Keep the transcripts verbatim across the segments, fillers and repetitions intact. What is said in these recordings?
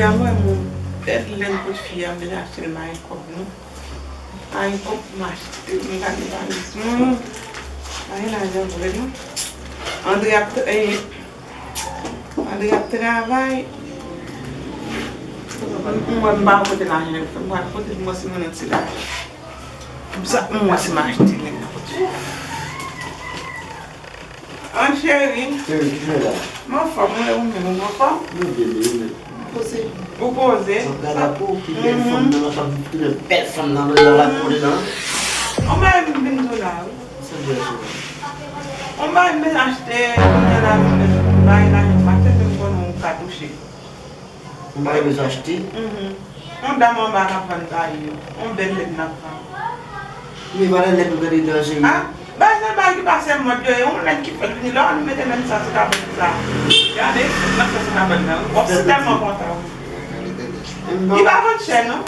Mwen, mwen, bèl lenn pou fi a, m vin achte l, m pa gen kòb, non. M pa gen kòb pou m achte l, m gade valiz mwen. M pa gen lajan vre, non. Andre ap, eh, Andre ap travay. M wè m pa kote lajan yo fè. M pral kote pou mwen si mwen nan ti lajan. M sa, m wè si m achte lè m nan kote. An cheri. Cheri, ki fè la? M anfòm, mwen ou menm, ou anfòm? Mwen byen, byen, ou menm. Poze. Ou poze? M ap gade pou ki bèl fanm nan, fanm, ki bèl fanm nan, nan la kote nan. Ou mwen vin di w la, wi. Sa bèl fanm. Ou mwen vin achte, kounye a la, m bay lajan, m achte, men m konnen ou ka touche. Ou pa bezwen achte? Mhm. Yon dam anba k ap vann bagay yo. Yon bèl lèt n ap vann. Men valè lèt ou gade dan cheri. Ah, bagay sa bagay ki pase mòd yo, yon lèt ki fèt vini la, nou mete lèt sa sou kabann sa. Gade, n ap fè sou kabann nan. W ap si tèlman kontan wi. Li pa vann chè non.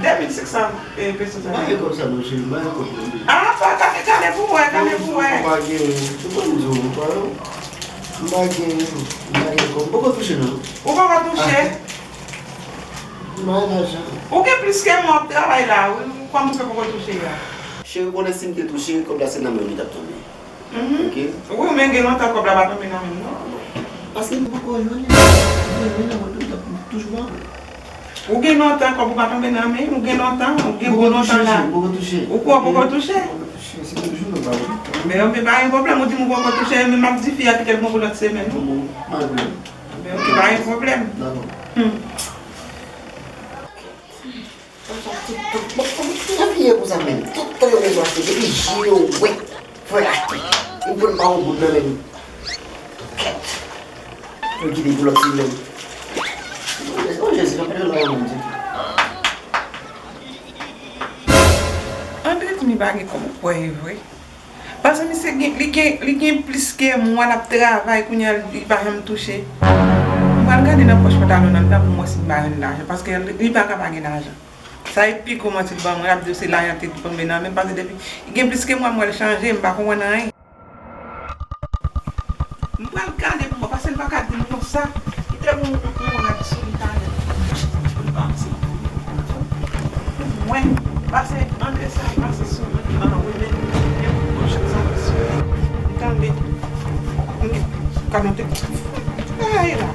De mil senk san, eh, peso sa. M pa gen kòb sa non cheri, m pa gen kòb non. Ah, sa gade, gade pou wè, gade pou wè. M pa gen, se pou m di w, m pa, m pa gen, m pa gen kòb. M poko touche non. Ou poko touche? Ah. M pa gen lajan. Ou gen plis ke mwen w ap travay la, wi. Kòman ou fè poko touche a? Cheri, ou konnen si m te touche, kòb la se nan men m li t ap tonbe. Mhm. Ok? Wi, men gen lontan kòb la pa tonbe nan men m, non. Paske m poko jwenn li. Mwen, mwen nan mwen, m t ap toujou ba ou. Ou gen lontan kòb ou pa tonbe nan men, ou gen lontan, ou gen gwo lontan la. M poko touche, m poko touche. Ou kwè w poko touche? M poko touche, se toujou nou ba ou. Men, men pa gen pwoblèm, ou di m ou poko touche, men m ap di fi a kite l pou lòt semèn, wi. Bon, pa gen pwoblèm. Men ok, pa gen pwoblèm. Dakò. Hmm. Konsa tout tan. Bon, kòman ki te abiye konsa menm? Tout tan yo bezwen achte, depi je yo wè, fò y achte. Yon bon pa yon goud nan men m. Kèt. Yo kite pou lòt semèn. O Jezi, nan pèlen la yon moun ditou. Andre di m li pa gen kòb, ou kwè e vre? Paske misye gen, li gen, li gen plis ke mwa l ap travay, kounye a li pa janm touche. M pral gade nan pòch pantalon anndan pou m wè si m pa jwenn lajan, paske li, li pa ka pa gen lajan. Sa e pi gwo manti l ban mwen, l ap di w se lajan te tonbe nan men l, paske depi, li gen plis ke mwa m wè l chanje, m pa konprann anyen. M pral gade pou mwen, paske l pa ka di m konsa. Kite m, m, m rad sou li talè. Pou l pa antre. Pou mwen, pase, antre sa, pase sou mwen. Ah, wi, men, men, m pran chak sa ki sou li. M tande. M, gade yon ti, ay la.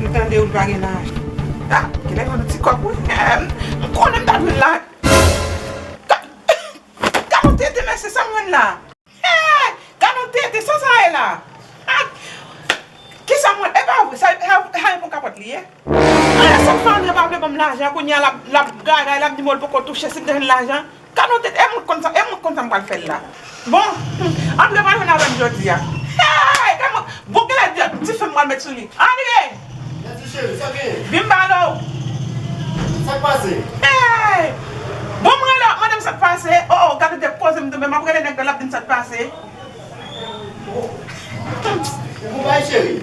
M tande ou pa gen lajan. Ah, genlè yon ti kòb, wi. M konnen m ta jwenn la. Ka-, Gade yon tete, mesye, sa m jwenn la. Hey! Gade yon tete, sa sa ye la? Ah! Kisa mwen, e pa vre, sa, sa, sa e pou kapòt li ye? Ah, sa k fè Andre pa vle ban m lajan, kounye a l ap, l ap gaga, l ap di m l poko touche, si m te jwenn lajan. Gade yon tete, e mwen k konn sa, e mwen k konn sa m pral fè l la. Bon, Andre pral jwenn avè m jodi a. Hey! Gade mwen, bon, genlè di, dife m pral met sou li. Andre! Gade cheri, sa gen? Vin m pale w. Sa k pase? Hey! Bon, m rele w, mande m sa k pase. Oh, oh, gade de koze m tonbe, m ap rele nèg la, l ap di m sa k pase. Ou bay cheri?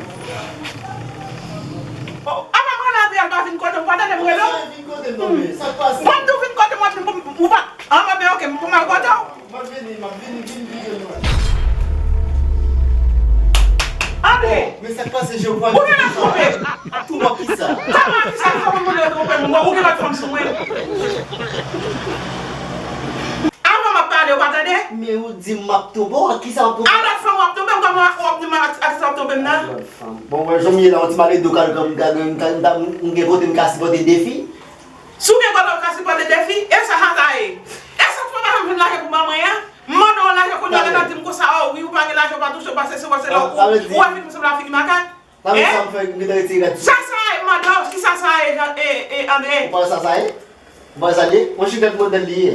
Oh, avan m rele Andre, al pa vin kote m, pa tande m rele w? Sa vin kote m tonbe, sa k pase? Bon, m di w vin kote m, w ap vin pou m, ou pa, an, mwen, ok, pou m al kote w. M ap vini, m ap vini, vini, vini, vini. Andre! Men sa k pase, je w pral. Ou gen lòt fanm? Tou mwen kisa? Kòman kisa, kòman mwen lè twonpe m? Ou gen lòt fanm sou mwen? Avan m ap pale, ou pa tande? Men ou di m m ap twonpe w, ak kisa m ap twonpe w? A lòt fanm w ap twonpe m, kòman w ap di m ak, ak sa w ap twonpe m nan? Lòt fanm. Bon, wè, jan m ye la, yon ti maledo kal kòm m ta gen, m ta, m ta, m gen kote m ka sipòte de fi. Si w gen kòb la, ou ka sipòte de fi, e sa, sa, sa ye. E sa, ou pa janm jwenn lajan pou ban mwen an. M mande w lajan, kounye a, ou di m konsa, oh, wi, ou pa gen lajan, ou pa touche, ou pa sesi, ou pa sela, ou, ou wè figi m sanble a figi makak. Sa vle di sa m fè, m gentan retire rad sou. Sa, sa ye, m mande w, ki sa, sa ye, Jean, e, e, Andre? Ou pa wè sa, sa ye? Ou pa wè sa l ye? Yon chiklet modèl li ye.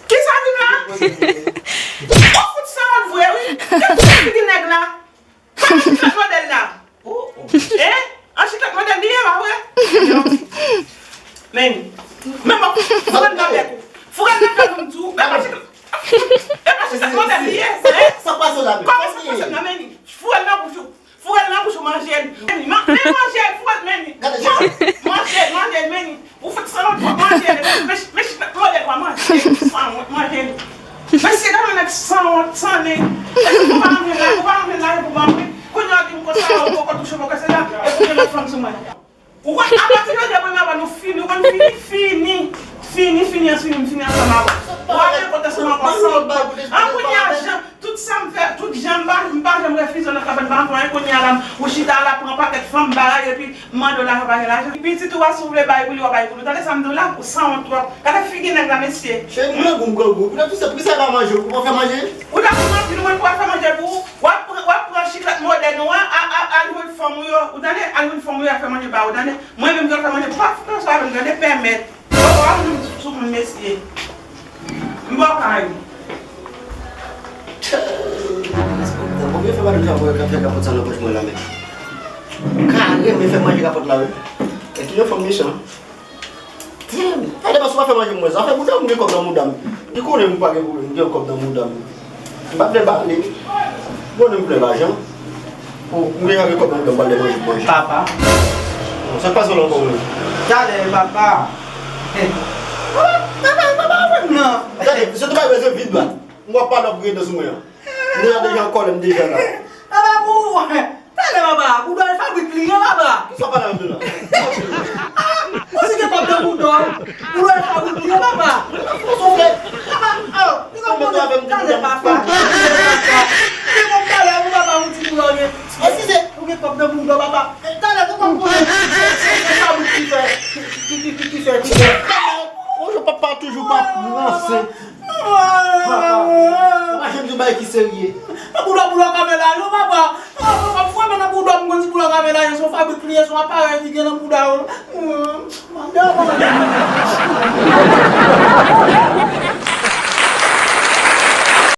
Ki sa, vin la? Ou fout sanwont vre, wi. Gade figi nèg la. Sa chiklet modèl la. Oh, oh. Eh? An chiklet modèl li ye, pa vre? Men, men mwen, fouke nan bèk ou. Fouke nan bèk ou, m di w. E pa chiklet, e pa chiklet modèl li ye, eh? Sa k pase w la, men? Kòman sa k pase m nan, men? Fouke l nan bouch ou. Fouke l nan bouch ou, manje l. Men, men manje l, fouke l, men. Gade, manje l, manje l, men. Ou fout sanwont, manje l. Men, men chiklet modèl, manje l. Sanwont, manje l. Mesye, gade yon nèg sanwont, sannen. Mesye, ou pa renmen la, ou pa renmen la, ou pa renmen. Kounye a di m konsa, ou poko touche, poko se la, e pou gen lòt fanm sou mwen. Ou konn, apati de demen avan nou fini, ou konn fini, fini, fini, fini, fini, m fini ansanm avè w. Ou ap gen kont ansanm avè w san kont. An kounye a, jan, tout sa m fè, tout jan m pa, m pa janm refize w nan kabann pa m fè anyen, kounye a la, ou chita la, pran pakèt fanm, bagay, epi m mande w lajan, pa gen lajan. Pitit ou a, si w vle bay pou li, w a bay pou li. Tande sa m di w la, ou sanwont twòp. Gade figi nèg la, mesye. Cheri, m grangou, m grangou. Poutèt ou se, poukisa w pa manje, ou pa fè manje? Ou ta konn anpil moun pou al fè manje pou ou. W ap pran, w ap pran chiklèt modèn ou an, a, a, al jwenn fanm ou yo. Ou tande? Al jwenn fanm ou yo, al fè manje ba ou, tande? Mwen menm ki al fè manje, pa fè sa avè m, tande? Pèmèt. Yo, w ap jwenn sou moun, mesye. M ba w kay ou. Tchè, respektan. Bon, byen fè madanm sa, mwen ka fè kapòt sa nan pòch mwen la, men. Kare, men fè manje kapòt la, wi. E ki yon fanm mechan. Damn! Sa depann si w pa fè manje pou mwen. Zafè bouda m, m gen kòb nan bouda m. Li konnen m pa gen pwoblèm, m gen kòb nan bouda m. M pa vle pale. M konnen m vle lajan. Bon, m gen kòb nan bouda m, m pral manje pou manje. Papa. Bon, sa k pase w la ankò, mwen? Talè, papa. Papa, papa, papa, non. Gade, se tou bay bezwen vin dwat. M wè w ap pale, w ap griyen dan sou mwen an. M deja, deja an kòlè, m deja la. Papa, pou ou. Talè, papa, pou dòl fabrik li an, papa. Kisa w pale avè m de la? Ah, ou si gen kòb nan bouda w, pou dòl fabrik li an, papa. Ou soufle. Papa, oh, ou konn konnen talè, papa. Ou konn talè, ou papa, ou di pou dòl, men. Ou gen kòb nan bouda w, papa. Talè, ou konn konnen se fabrik ki fè, ki, ki, ki, ki fè, ki fè. Bonjou, papa, toujou pa ranse. Papa, papa, jen di yon bagay ki serye. Nan bouda, bouda w ka fè lajan, papa. Ah, papa, m frape nan bouda, m konn si bouda w ka fè lajan, se yon fabrik li ye, se yon aparèy ki gen nan bouda w. Manman.